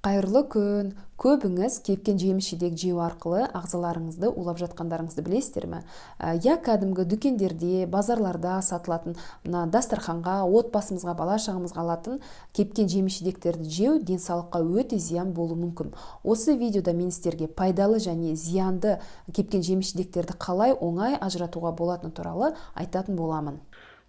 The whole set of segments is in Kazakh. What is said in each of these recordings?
Қайырлы күн! Көбіңіз кепкен жеміс-жидек жеу арқылы ағзаларыңызды улап жатқандарыңызды білесіздер ме? Я кәдімгі дүкендерде, базарларда сатылатын, мына дастарханға, отбасымызға, бала-шағамызға алатын кепкен жеміс-жидектерді жеу денсаулыққа өте зиян болуы мүмкін. Осы видеода мен сіздерге пайдалы және зиянды кепкен жеміс-жидектерді қалай оңай ажыратуға болатыны туралы айтатын боламын.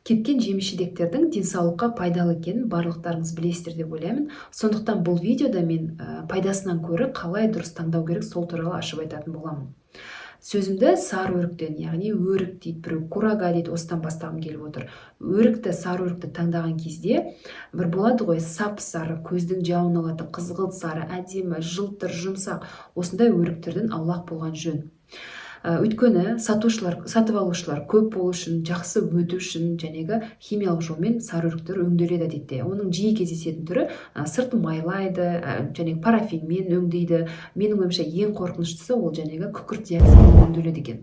Кепкен жеміс-жидектердің денсаулыққа пайдалы екенін барлықтарыңыз білесіздер деп ойлаймын. Сондықтан бұл видеода мен пайдасынан көрі қалай дұрыс таңдау керек, сол туралы ашып айтатын боламын. Сөзімді сары өріктен, яғни өрік дейді біреу, курага дейді, осыдан бастағым келіп отыр. Өрікті, сары өрікті таңдаған кезде бір болады ғой, сап сары, көздің жауын алатын қызғылт сары, әдемі, жылтыр, жұмсақ, осындай өріктерден аулақ болған жөн. Өйткені сатушылар, сатып алушылар көп болу үшін, жақсы өту үшін жәнегі химиялық жолмен сары өріктер өңделеді әдетте. Оның жиі кездесетін түрі сыртын майлайды, және парафинмен өңдейді. Менің ойымша, ең қорқыныштысы ол жәнегі күкірт диоксидімен өңделеді екен.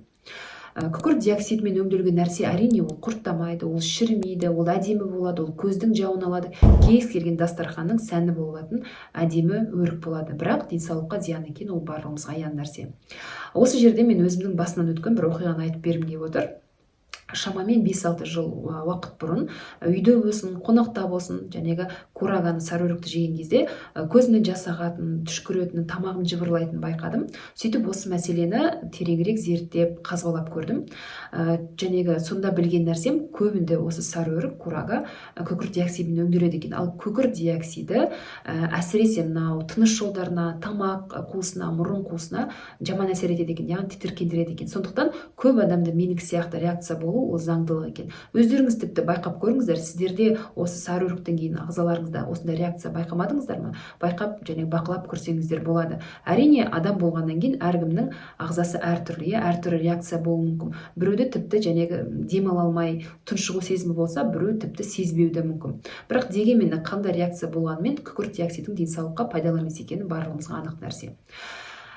Күкірт диоксидімен өңделген нәрсе, әрине, ол құрттамайды, ол шірімейді, ол әдемі болады, ол көздің жауын алады, кез келген дастарханның сәні болатын әдемі өрік болады. Бірақ денсаулыққа зиян екені ол барлығымызға аян нәрсе. Осы жерде мен өзімнің басымнан өткен бір оқиғаны айтып бергім келіп отыр. Шамамен 5-6 жыл уақыт бұрын үйде болсын, қонақта болсын, жәнегі кураганы, сары өрікті жеген кезде көзімнен жас ағатын, түшкіретін, тамағым жыбырлайтынын байқадым. Сөйтіп осы мәселені тереңірек зерттеп, қазбалап көрдім. Жәнегі сонда білген нәрсем: көбінде осы сары өрік, курага күкірт диоксидімен өңделеді екен. Ал күкірт диоксиді әсіресе мынау тыныс жолдарына, тамақ қуысына, мұрын қуысына жаман әсер етеді екен, яғни тітіркендіреді екен. Сондықтан көп адамда менікі сияқты реакция болу ол заңдылық екен. Өздеріңіз тіпті байқап көріңіздер, сіздерде осы сары өріктен кейін ағзаларыңызда осындай реакция байқамадыңыздар ма? Байқап және бақылап көрсеңіздер болады. Әрине, адам болғаннан кейін әркімнің ағзасы әртүрлі, иә, әртүрлі реакция болуы мүмкін. Біреуде тіпті жәнегі дем ала алмай тұншығу сезімі болса, біреу тіпті сезбеуі де мүмкін. Бірақ дегенмен де, қандай реакция болғанымен, күкірт диоксидінің денсаулыққа пайдалы емес екені барлығымызға анық нәрсе.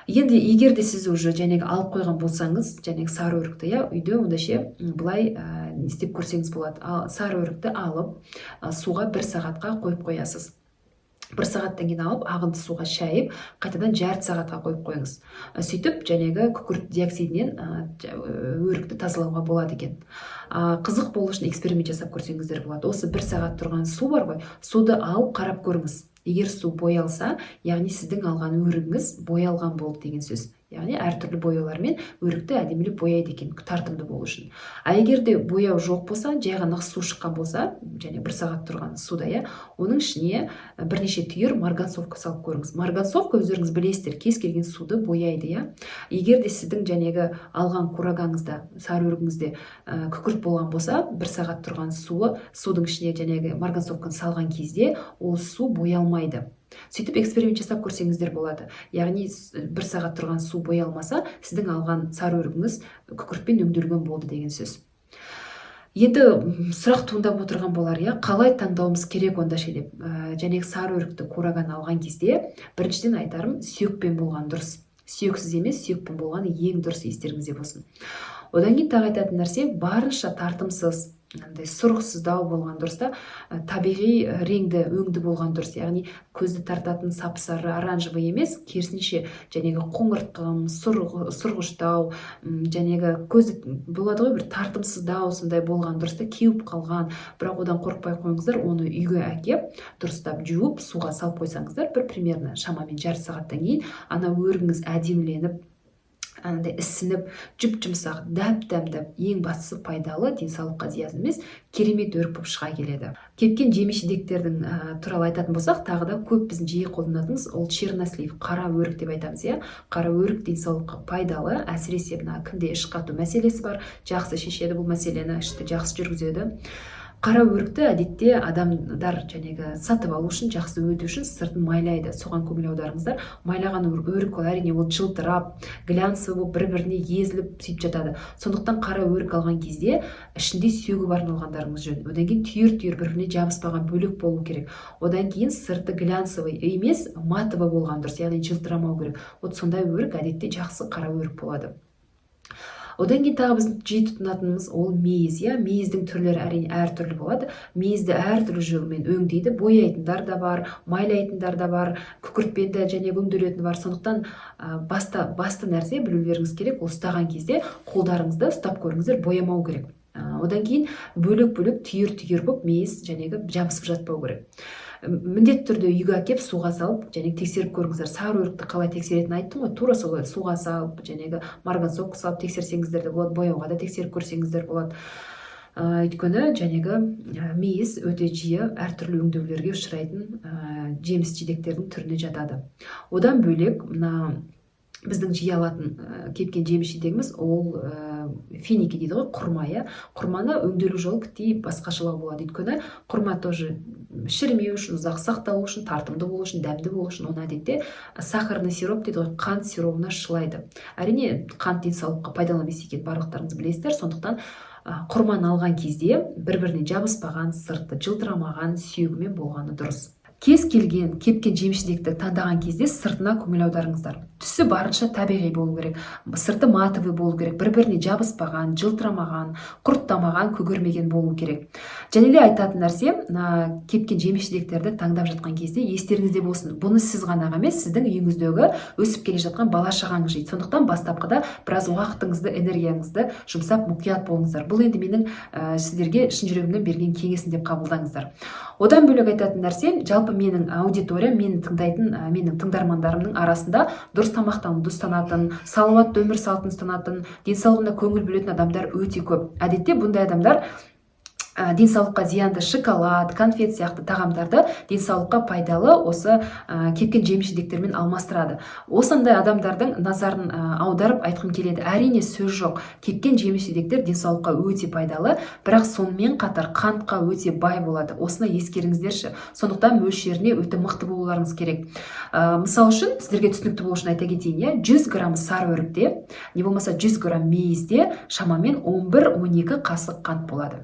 Енді егер де сіз уже жәнегі алып қойған болсаңыз жәнегі сары өрікті, иә, үйде, онда ше, былай не істеп көрсеңіз болады. Ал сары өрікті алып, суға бір сағатқа қойып қоясыз. Бір сағаттан кейін алып, ағынды суға шайып, қайтадан жарты сағатқа қойып қойыңыз. Сөйтіп жәнегі күкірт диоксидінен өрікті тазалауға болады екен. Қызық болу үшін эксперимент жасап көрсеңіздер болады. Осы бір сағат тұрған су бар ғой, суды алып қарап көріңіз. Егер су боялса, яғни сіздің алған өрігіңіз боялған болды деген сөз. Яғни әртүрлі бояулармен өрікті әдемілеп бояйды екен, тартымды болу үшін. А егер де бояу жоқ болса, жай ғана су шыққан болса, және бір сағат тұрған суда, иә, оның ішіне бірнеше түйір марганцовка салып көріңіз. Марганцовка, өздеріңіз білесіздер, кез келген суды бояйды, иә. Егер де сіздің жәнегі алған курагаңызда, сары өрігіңізде күкірт болған болса, бір сағат тұрған судың ішіне жәнегі марганцовканы салған кезде ол су боялмайды. Сөйтіп эксперимент жасап көрсеңіздер болады. Яғни бір сағат тұрған су боялмаса, сіздің алған сары өрігіңіз күкіртпен өңделген болды деген сөз. Енді сұрақ туындап отырған болар, иә, қалай таңдауымыз керек онда ше деп. Жәнегі сары өрікті, кураганы алған кезде біріншіден айтарым: сүйекпен болған дұрыс. Сүйексіз емес, сүйекпен болғаны ең дұрыс, естеріңізде болсын. Одан кейін тағы айтатын нәрсе: барынша тартымсыз, андай сұрықсыздау болған дұрыс та, табиғи реңді, өңді болған дұрыс. Яғни көзді тартатын сап сары, оранжевый емес, керісінше жәнегі қоңыртқым, сұрғыштау, жәнегі көзді болады ғой, бір тартымсыздау, сондай болған дұрыс та, кеуіп қалған. Бірақ одан қорықпай қойыңыздар. Оны үйге әкеп, дұрыстап жуып, суға салып қойсаңыздар, бір примерно шамамен жарты сағаттан кейін ана өрігіңіз әдеміленіп, анандай ісініп, жұп жұмсақ, дәп дәмді, ең бастысы пайдалы, денсаулыққа зиян емес, керемет өрік болып шыға келеді. Кепкен жеміс жидектердің туралы айтатын болсақ, тағы да көп біздің жиі қолданатынымыз ол чернослив, қара өрік деп айтамыз, иә. Қара өрік денсаулыққа пайдалы, әсіресе мына кімде іш қату мәселесі бар, жақсы шешеді бұл мәселені, ішті жақсы жүргізеді. Қара өрікті әдетте адамдар жәнегі сатып алу үшін, жақсы өту үшін сыртын майлайды. Соған көңіл аударыңыздар. Майлаған өрік ол, әрине, ол жылтырап, глянцевый болып, бір біріне езіліп, сөйтіп жатады. Сондықтан қара өрік алған кезде ішінде сүйегі барын алғандарыңыз жөн. Одан кейін түйір түйір, бір біріне жабыспаған, бөлек болу керек. Одан кейін сырты глянцевый емес, матовый болған дұрыс, яғни жылтырамау керек. Вот сондай өрік әдетте жақсы қара өрік болады. Одан кейін тағы біздің жиі тұтынатынымыз ол мейіз, иә. Мейіздің түрлері, әрине, әртүрлі болады. Мейізді әртүрлі жолмен өңдейді: бояйтындар да бар, майлайтындар да бар, күкіртпен де және өңделетіні бар. Сондықтан басты нәрсе білулеріңіз керек, ол ұстаған кезде қолдарыңызды ұстап көріңіздер, боямау керек. Одан кейін бөлек бөлек, түйір түйір болып мейіз жәнегі жабысып жатпау керек. Міндетті түрде үйге әкеп, суға салып және тексеріп көріңіздер. Сары өрікті қалай тексеретінін айттым ғой, тура солай суға салып, жәнегі марганцовка салып тексерсеңіздер де болады, бояуға да тексеріп көрсеңіздер болады. Өйткені жәнегі мейіз өте жиі әртүрлі өңдеулерге ұшырайтын жеміс жидектердің түріне жатады. Одан бөлек мына біздің жиі алатын кепкен жеміс жидегіміз ол финики дейді ғой, құрма, иә. Құрманы өңделу жолы кіттей басқашалау болады, өйткені құрма тоже шірімеу үшін, ұзақ сақталу үшін, тартымды болу үшін, дәмді болу үшін оны әдетте сахарный сироп дейді ғой, қант сиробына шылайды. Әрине, қант денсаулыққа пайдалы емес екенін барлықтарыңыз білесіздер. Сондықтан құрманы алған кезде бір біріне жабыспаған, сырты жылтырамаған, сүйегімен болғаны дұрыс. Кез келген кепкен жеміс жидекті таңдаған кезде сыртына көңіл аударыңыздар. Түсі барынша табиғи болу керек, сырты матовый болу керек, бір біріне жабыспаған, жылтырамаған, құрттамаған, көгермеген болу керек. Және де айтатын нәрсе, мына кепкен жеміс жидектерді таңдап жатқан кезде естеріңізде болсын, бұны сіз ғана емес, сіздің үйіңіздегі өсіп келе жатқан бала шағаңыз жейді. Сондықтан бастапқыда біраз уақытыңызды, энергияңызды жұмсап, мұқият болыңыздар. Бұл енді менің сіздерге шын жүрегімнен берген кеңесім деп қабылдаңыздар. Одан бөлек айтатын нәрсем, жалпы менің аудиториям, мені тыңдайтын, менің тыңдармандарымның арасында дұрыс тамақтануды ұстанатын, салауатты өмір салтын ұстанатын, денсаулығына көңіл бөлетін адамдар өте көп. Әдетте бұндай адамдар денсаулыққа зиянды шоколад, конфет сияқты тағамдарды денсаулыққа пайдалы осы кепкен жеміс жидектермен алмастырады. Осындай адамдардың назарын аударып айтқым келеді: әрине, сөз жоқ, кепкен жеміс жидектер денсаулыққа өте пайдалы, бірақ сонымен қатар қантқа өте бай болады. Осыны ескеріңіздерші. Сондықтан мөлшеріне өте мықты болуларыңыз керек. Мысал үшін, сіздерге түсінікті болу үшін айта кетейін, иә, 100 грамм сары өрікте не болмаса 100 грамм мейізде шамамен 11-12 қасық қант болады.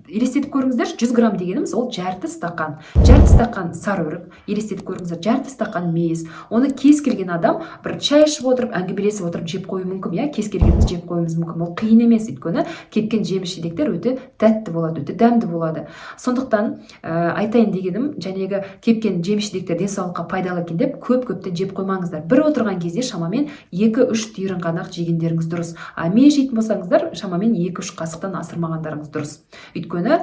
Елестетіп көріңіздерші, 100 грамм дегеніміз ол жарты стақан. Жарты стақан сары өрік, елестетіп көріңіздер, жарты стақан мейіз. Оны кез келген адам бір шай ішіп отырып, әңгімелесіп отырып жеп қоюы мүмкін, иә. Кез келгеніміз жеп қоюымыз мүмкін, ол қиын емес, өйткені кепкен жеміс жидектер өте тәтті болады, өте дәмді болады. Сондықтан айтайын дегенім, жәнегі кепкен жеміс жидектер денсаулыққа пайдалы екен деп көп көптен жеп қоймаңыздар. Бір отырған кезде шамамен 2-3 түйірін ғана жегендеріңіз дұрыс. А мейіз жейтін болсаңыздар, шамамен 2-3 қасықтан асырмағандарыңыз дұрыс. Өйткені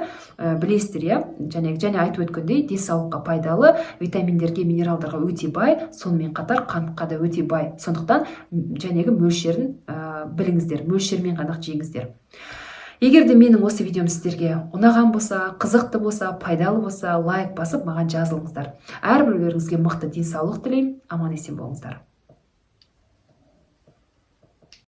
білесіздер, иә, және айтып өткендей, денсаулыққа пайдалы, витаминдерге, минералдарға өте бай, сонымен қатар қантқа да өте бай. Сондықтан жәнегі мөлшерін біліңіздер, мөлшермен ғана жеңіздер. Егер де менің осы видеом сіздерге ұнаған болса, қызықты болса, пайдалы болса, лайк басып, маған жазылыңыздар. Әрбіреулеріңізге мықты денсаулық тілеймін. Аман есен болыңыздар.